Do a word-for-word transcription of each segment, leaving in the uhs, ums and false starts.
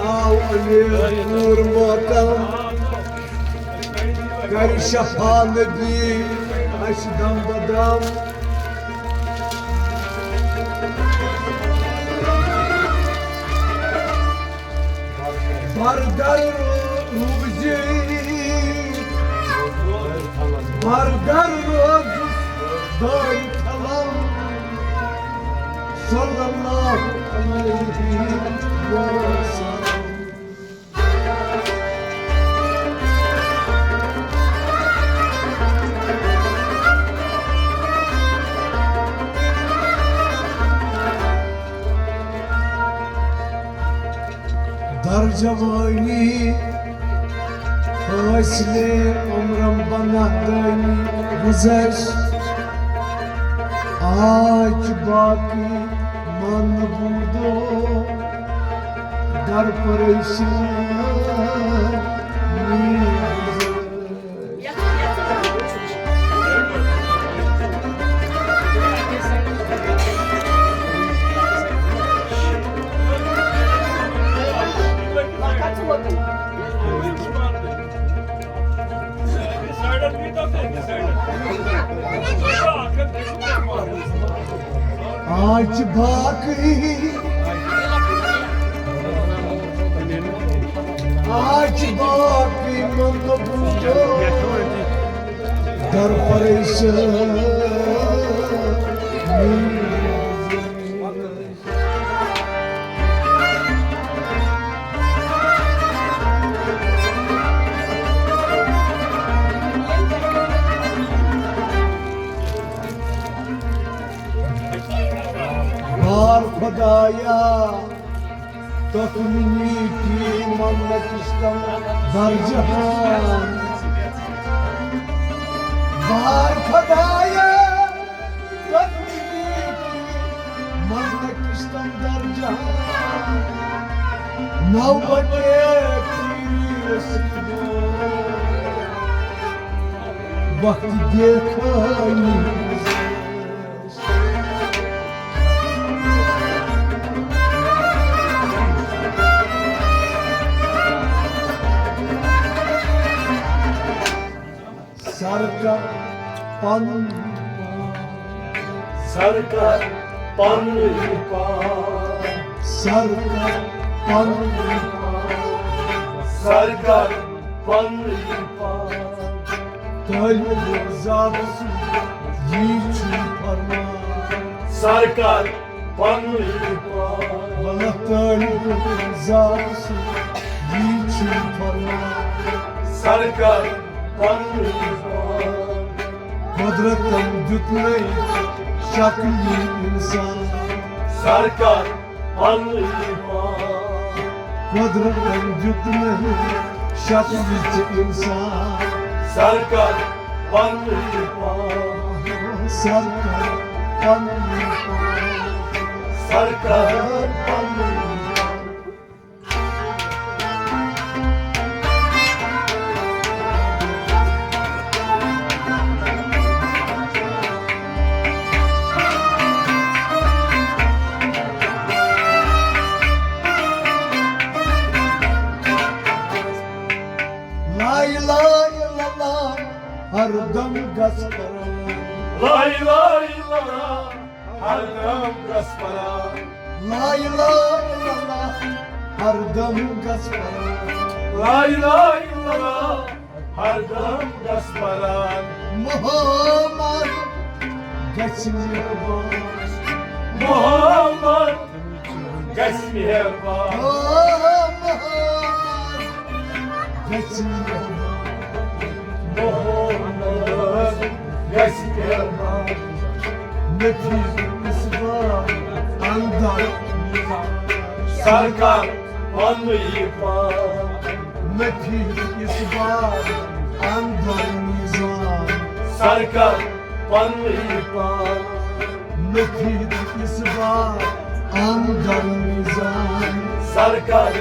آو امیر نور ماتم، کرِ شفا نبی اسہِ دم بدم۔ بردر روزی، بردر روز داری تلم۔ صلی اللہ علیہ وسلم۔ در جوانی حاصل عمرم بناہ دانی گذشت، آج باقی من بودو در پریشانی۔ آج باقی، آج باقی من بودو در پریشانی۔ بار خدایا، تۄہہِ نیکی منت کِستم درجہان۔ بار خدایا، تۄہہِ نیکی منت کِستم درجہان۔ نوبتے پیری رسیدو، وقت دیکھانی۔ سرکار پنُن پان۔ سرکار پنُن پان۔ سرکار پنُن پان۔ سرکار پنُن پان۔ طالب ذات سُنٛد یی چھُ فرمان۔ سرکار پنُن پان۔ وَلہٕ طالب ذات سُنٛد یی چھُ فرمان۔ سرکار پنُن پان۔ قۄدرتن دیُت نے شکلی اِنسان۔ سرکار پنُن پان۔ قۄدرتن دیُت مےٚ شکلہِ ژےٚ اِنسان۔ سرکار پنُن پان۔ سرکار پنُن پان۔ سرکار پنُن پان۔ لا الہ الا اللہ، ہر دم گژھ پران۔ لا الہ الا اللہ، ہر دم گژھ پران۔ لا الہ الا اللہ، ہر دم گژھ پران۔ لا الہ الا اللہ، ہر دم گژھ پران۔ محمد گژھ مہربان۔ محمد گژھ مہربان۔ محمد گژھ مہربان۔ محمد گژھ مہربان۔ نبی اِس بار اندر۔ سرکار پنُے پان۔ نبی اِس بار اندر نظام۔ سرکار پنُے پان۔ نبی اِس بار اندر نظام۔ سرکار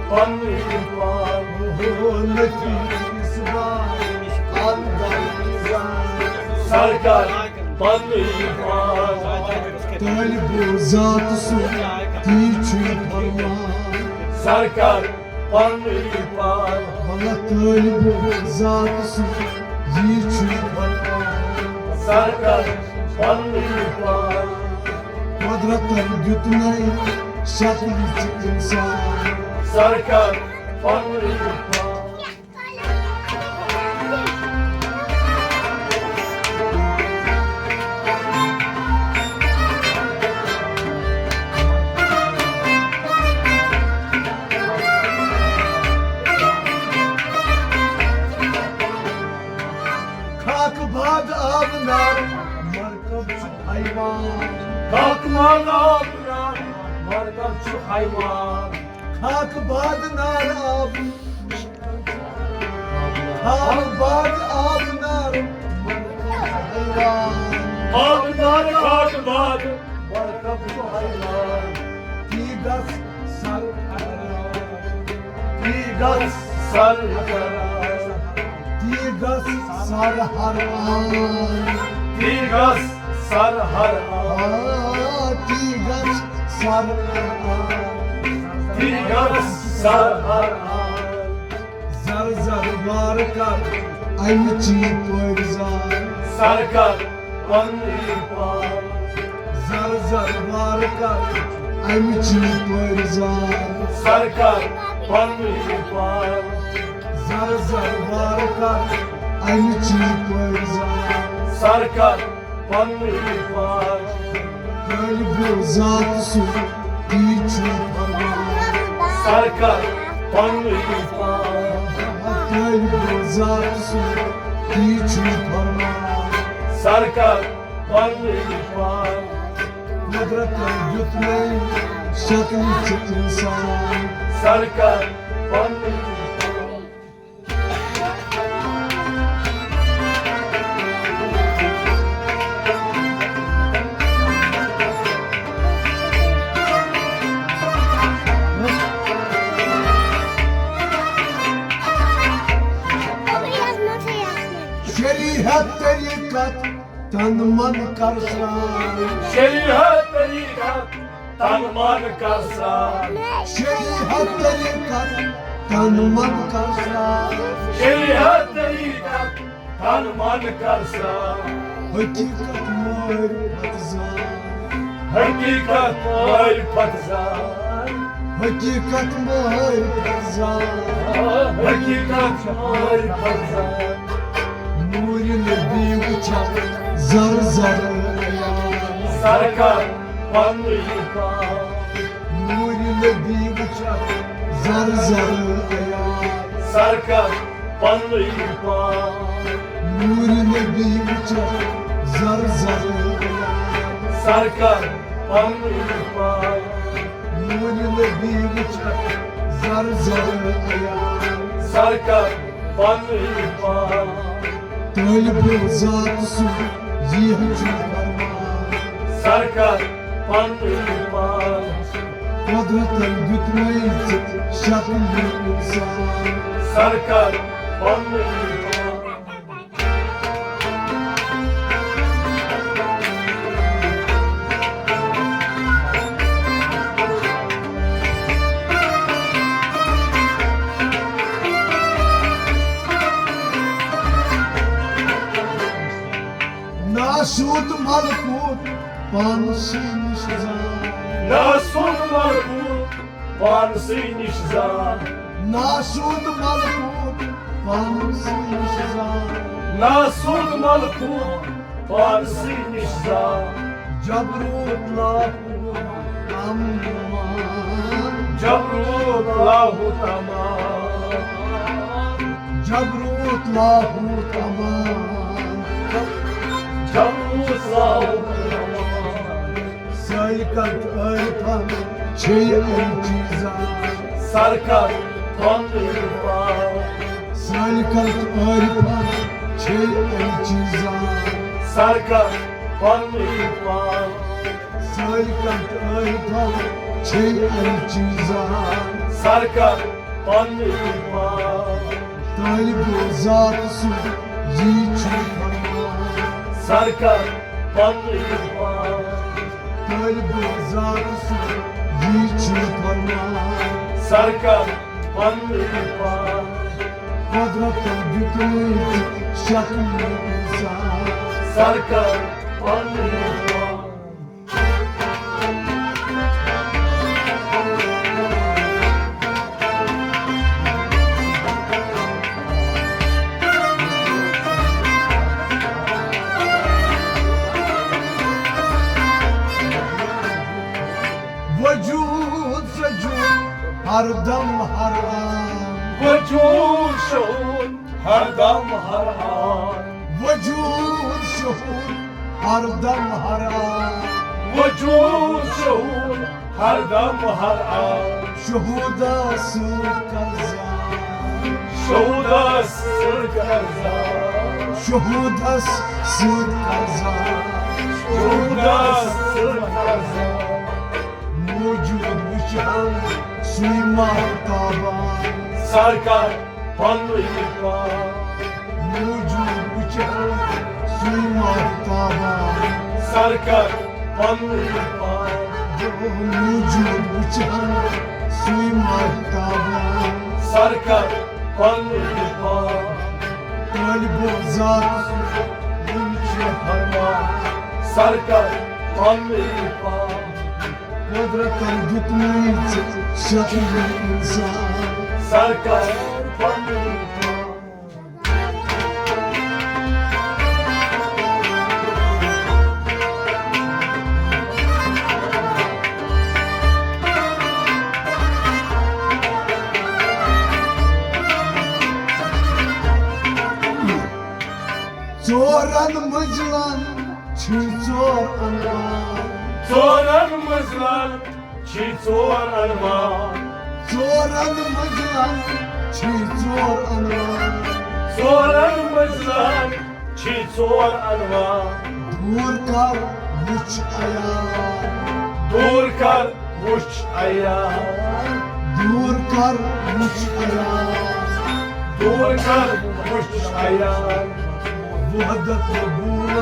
پنُے پان۔ ہو نبی اِس بار اندر نظام۔ سرکار پنُے پان۔ طالب ذات سُنٛد تی چھُ فرمان۔ سرکار پننُے پان۔ وَلہٕ طٲلبہٕ ذات سُنٛد یی چھُ فرمان۔ سرکار پننُے پان۔ قۄدرتن دیُتنَے شکلہِ ژٕ اِنسان۔ سرکار پننُے پان۔ خاک باد آب نار مرکب چھُ حیوان۔ خاک باد آب نار مرکب چھُ حیوان۔ خاک باد نار آب، خاک باد آب نار، حیران۔ خاک نار، خاک باد، مرکب چھُ حیران۔ تی گژھ سر حیران۔ تی گژھ سر حیران۔ تی گژھ سر حیران۔ تی گژھ سر حیران۔ آ، تی گژھ سر حیران۔ تی گژھ سر حیران۔ زر زر وار کر امہِ چی پٲرۍ زار۔ سرکار پننُے پان۔ زر زر وار کر امہِ چی پٲرۍ زار۔ سرکار پننُے پان۔ زر زر وار کر امہِ چی پٲرۍ زار۔ سرکار پننُے پان۔ طٲلبہٕ ذات سُنٛد تی چھُ فرمان۔ سرکار پننُے پان۔ طٲلبہٕ ذات سُنٛد تی چھُ فرمان۔ سرکار پننُے پان۔ قۄدرتن دیُتنَے شکلہِ ژٕ اِنسان۔ سرکار پننُے پان۔ شریعت طریقت تن من کر سران۔ شریعت طریقت تن من کر سران۔ شریعت طریقت تن من کر سران۔ شریعت طریقت تن من کر سران۔ حقیقت مٲرۍ پتہٕ زان۔ حقیقت مٲرۍ پتہٕ زان۔ حقیقت مٲرۍ پتہٕ زان۔ حقیقت مٲرۍ پتہٕ زان۔ نوٗرِ نبی وٕچھتھ زر زر عیان۔ سرکار پننُے پان۔ نوٗرِ نبی وٕچھتھ زر زر عیان۔ سرکار پننُے پان۔ نوٗرِ نبی وٕچھتھ زر زر عیان۔ سرکار پننُے پان۔ نوٗرِ نبی وٕچھتھ زر زر عیان۔ سرکار پننُے پان۔ طٲلبہٕ ذات سُنٛد یی ہیٚچھُن فرمان۔ سرکار پننُے پان۔ قۄدرتن دیُتمَے ژےٚ شکلہِ اِنسان۔ سرکار پننُے پان۔ ناسوت ملکوت پانسٕے نِش زان۔ ناسوت ملکوت پانسٕے نِش زان۔ ناسوت ملکوت پانسٕے نِش زان۔ ناسوت ملکوت پانسٕے نِش زان۔ جبروت لاہوت امان۔ جبروت لاہوت امان۔ جبروت لاہوت امان۔ جبروت لاہوت امان۔ سالکن تہٕ عارفن چھے اَمہِ چیٖزا۔ سرکار پننُے پان۔ سالکن تہٕ عارفن چھے اَمہِ چیٖزا۔ سرکار پننُے پان۔ سالکن تہٕ عارفن چھے اَمہِ چیٖزا۔ سرکار پننُے پان۔ طالب ذات سُنٛد یی چھُ فرمان۔ سرکار پننُے پان۔ طالب ذات سُنٛد یی چھُ فرمان۔ سرکار پننُے پان۔ قۄدرتن دیُتمُے ژےٚ شکلہِ انسان۔ سرکار پننُے پان۔ وجود سجود ہر دم ہر آن۔ وجود شہود ہر دم ہر آن۔ وجود شہود ہر دم ہر آن۔ وجود شہود ہر دم ہر آن۔ شہودا سۭتۍ کر زار۔ شہودا سۭتۍ کر زار۔ شہودس سۭتۍ کر زار۔ شہودس سۭتۍ کر زار۔ موجود وٕچھان سُے ماہتابان۔ سرکار پننُے پان۔ موجود وٕچھان سُے ماہتابان۔ سرکار پننُے پان۔ موجود وٕچھان سُے ماہتابان۔ سرکار پننُے پان۔ طٲلبو ذات وٕنہِ چھُ فرمان۔ سرکار پننُے پان۔ قۄدرتن دیُتمُے ژےٚ شکلہِ انسان۔ سرکار پننُے پان۔ ژورن منزلن چھی ژور انوار۔ ژورن منزلن چھی ژور انوار۔ ژورن منزلن چھی ژور انوار۔ ژورن منزلن چھی ژور انوار۔ دوٗر کر وٕچھ عیار۔ دوٗر کر وٕچھ عیار۔ دوٗر کر وٕچھ عیار۔ دوٗر کر وٕچھ عیار۔ وحدت نبوت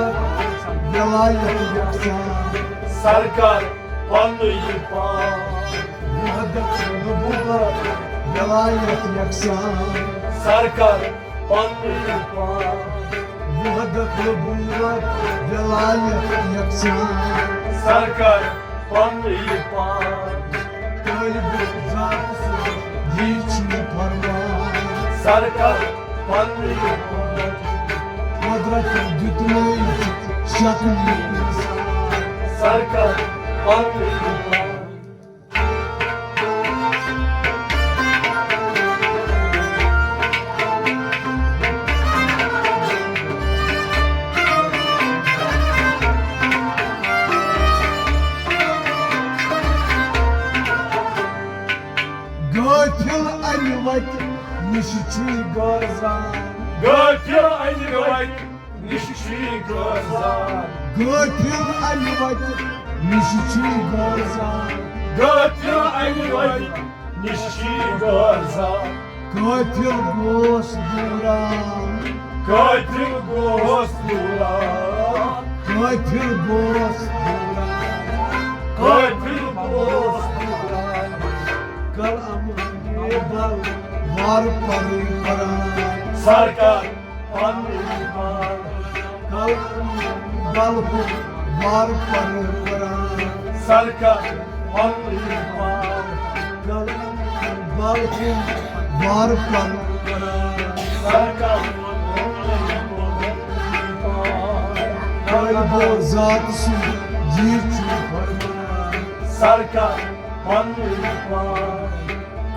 ولایت یکسان۔ سرکار پننُے پان۔ وحدت نبوت ولایت یکسان۔ سرکار پننُے پان۔ وحدت نبوت ولایت یکسان۔ سرکار پننُے پان۔ طٲلبو ذات سُنٛد یی چھُ فرمان۔ سرکار پننُے پان۔ قۄدرتن دیُتمُے شکلہِ انسان۔ سرکار پننُے پان۔ غٲفِل اَمہِ وَتہِ نِش چھُے گازان۔ غٲفِل اَمہِ وَتہِ نِش چھُے گازان۔ غٲفِل اَمہِ وَتہِ نِش چھُے گازان۔ غٲفِل اَمہِ وَتہِ نِش چھُے گازان۔ قٲفِل گوس دوٗران۔ قٲفِل گوس دوٗران۔ قٲفِل گوس دوٗران۔ قٲفِل گوس دوٗران۔ کر اَمٲنی بل وار پَرُن قرآن۔ سرکار پننُے پان۔ کر اَمٲنی بل وار پَرُن قرآن۔ سرکار پننُے پان۔ کر اَمٲنی بل وار پَرُن قرآن۔ سرکار پننُے پان۔ طٲلبو ذات سُنٛد یی چھُ فرمان۔ سرکار پننُے پان۔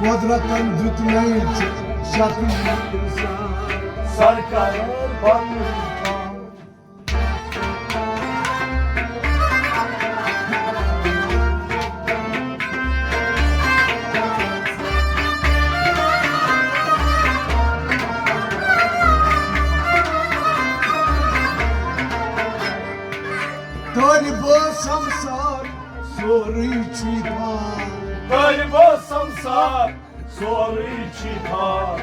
قۄدرتن دیُت مےٚ ژےٚ شکلہِ انسان۔ سرکار پننُے پان۔ طٲلبو سمسار سورُے چھُے پان۔ طٲلبو سمسار سورُے چھُے پان۔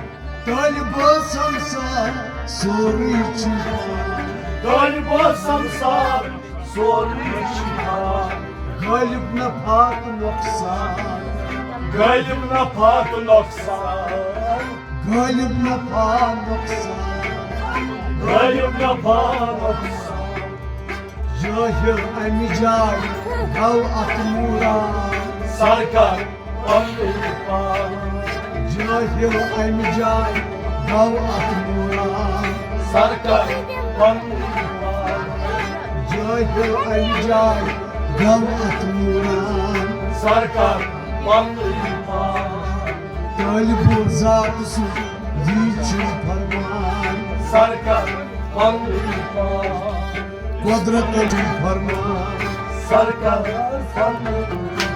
طٲلبو سمسار سورُے چھُے پان۔ طٲلبو سمسار سورُے چھُے پان۔ غٲلب نفع تہٕ نۄقصان۔ غٲلب نفع تہٕ نۄقصان۔ غٲلب نفع نۄقصان۔ غٲلب نفع نۄقصان۔ جٲہِل اَمہِ جایہِ گوٚو اَتھ نوٗران۔ سرکار پننُے پان۔ جٲہِل اَمہِ جایہِ گوٚو اَتھ نوٗران۔ سرکار پننُے پان۔ جٲہِل اَمہِ جایہِ گوٚو اَتھ نوٗران۔ سرکار پننُے پان۔ طٲلبُ ذات سُنٛد یی چھُ فرمان۔ سرکار پننُے پان۔ قۄدرتُک فرمان۔ سرکار پننُے پان۔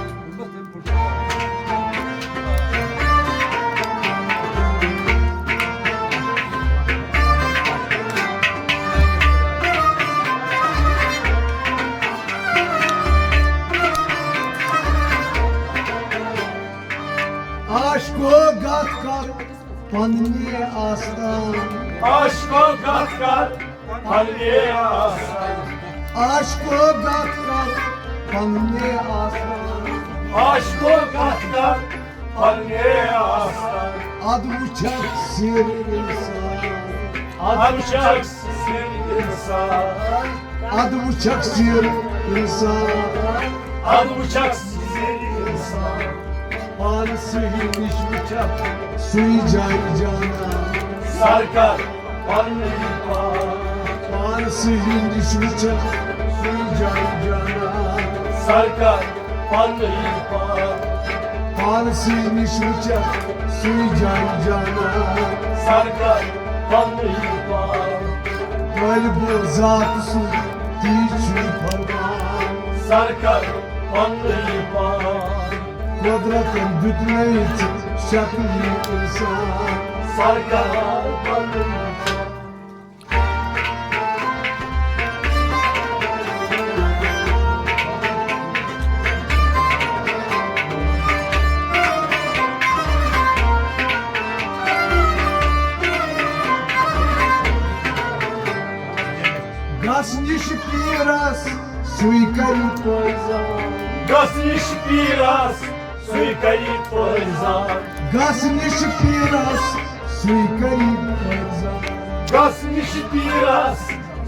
عاشقو گتھ کر پننہِ آستان۔ عاشقو گتھ کر پننہِ آستان۔ عاشقو گتھ کر پننہِ آستان۔ عاشقو گتھ کر پننہِ آستان۔ ادٕ وٕچھکھ سِر انسان۔ ادٕ وٕچھکھ سِر انسان۔ ادٕ وٕچھکھ سِر انسان۔ ادٕ وٕچھکھ سِر انسان۔ پانسٕے نِش وٕچھکھ سُے جان جانان۔ سرکار پننُے پان۔ پانسٕے نِش وٕچھکھ سُے جان جانان۔ سرکار پننُے پان۔ پانسٕے نِش وٕچھکھ سُے جان جانان۔ سرکار پننُے پان۔ طٲلبُ ذات سُنٛد تی چھُ فرمان۔ سرکار پننُے پان۔ قۄدرتن دیُت نَے ژےٚ شکلی انسان۔ سرکار پننُے پان۔ گژھ نِش پیٖرس سُے کَرِ پٲزار۔ گژھ نِش پیٖرس سُے کَرِ پٲزار۔ گژھ نِش پیٖرس سُے کَرِ پٲزار۔ گژھ نِش پیٖرس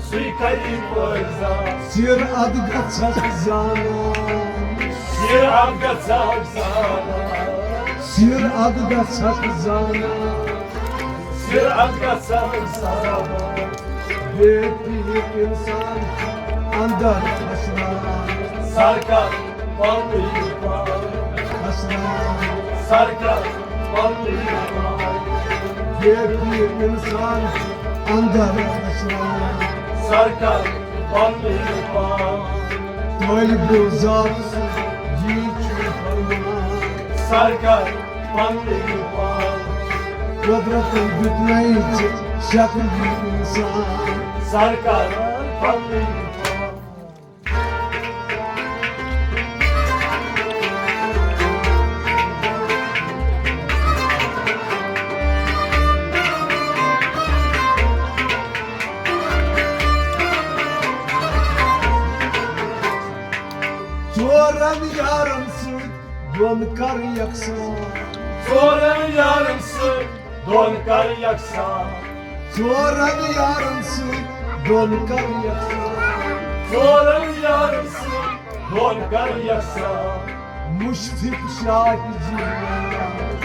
سُے کَرِ پٲزار۔ سِر اَتھ گژھکھ زانان۔ سِر اَتھ گژھکھ زانان۔ سِر اَتھ گژھکھ زانان۔ سِر اَتھ گژھکھ زانان۔ بے پیٖر اِنسان اندر پھسران۔ سرکار پننُے پان۔ پھسران۔ سرکار پننُے پان۔ بے پیٖر اِنسان اندر پھسران۔ سرکار پننُے پان۔ طٲلبُ ذات سُنٛد یی چھُ فرمان۔ سرکار پننُے پان۔ قۄدرتن دیُت نَے ژےٚ شکلی انسان۔ سرکار پننُے پان۔ ژورن یارن سۭتۍ دۄن کر یکسان۔ ژورن یارن سۭتۍ دۄن کر یکسان۔ ژورن یارن سۭتۍ دۄن کر یکسان۔ ژورن یارن سۭتۍ دۄن کر یکسان۔ مشفق شاہ جیلان۔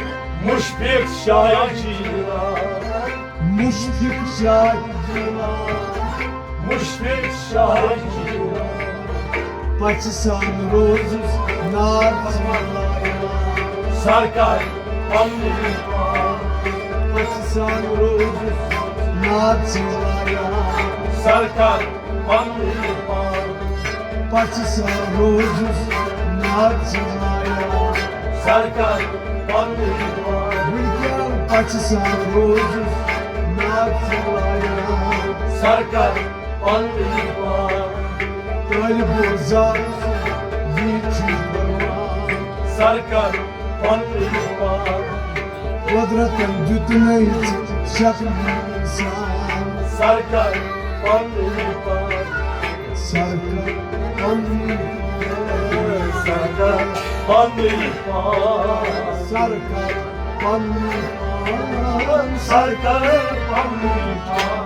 مشفق شاہ جیلان۔ مشفق شاہ جیلان۔ مشفق شاہ جیلان۔ پژھِ سان روزُس ناد ژٕ لایان۔ سرکار پننُے پان۔ پژھِ سان روزُس ناد ژٕ لایان۔ سرکار پننُے پان۔ پژھِ سان روزُس ناد ژٕ لایان۔ سرکار پننُے پان۔ وٕنکٮ۪ن پژھِ سان روزُس ناد ژٕ لایان۔ سرکار پننُے پان۔ طٲلبُ ذات یی چھُ فرمان۔ سرکار پننُے پان۔ قۄدرتن دیُت نَے ژےٚ شکلی انسان۔ سرکار پننُے پان۔ سرکار پننُے پان۔ سرکار پننُے پان۔ سرکار پنُن پان، سرکار پنُن پان۔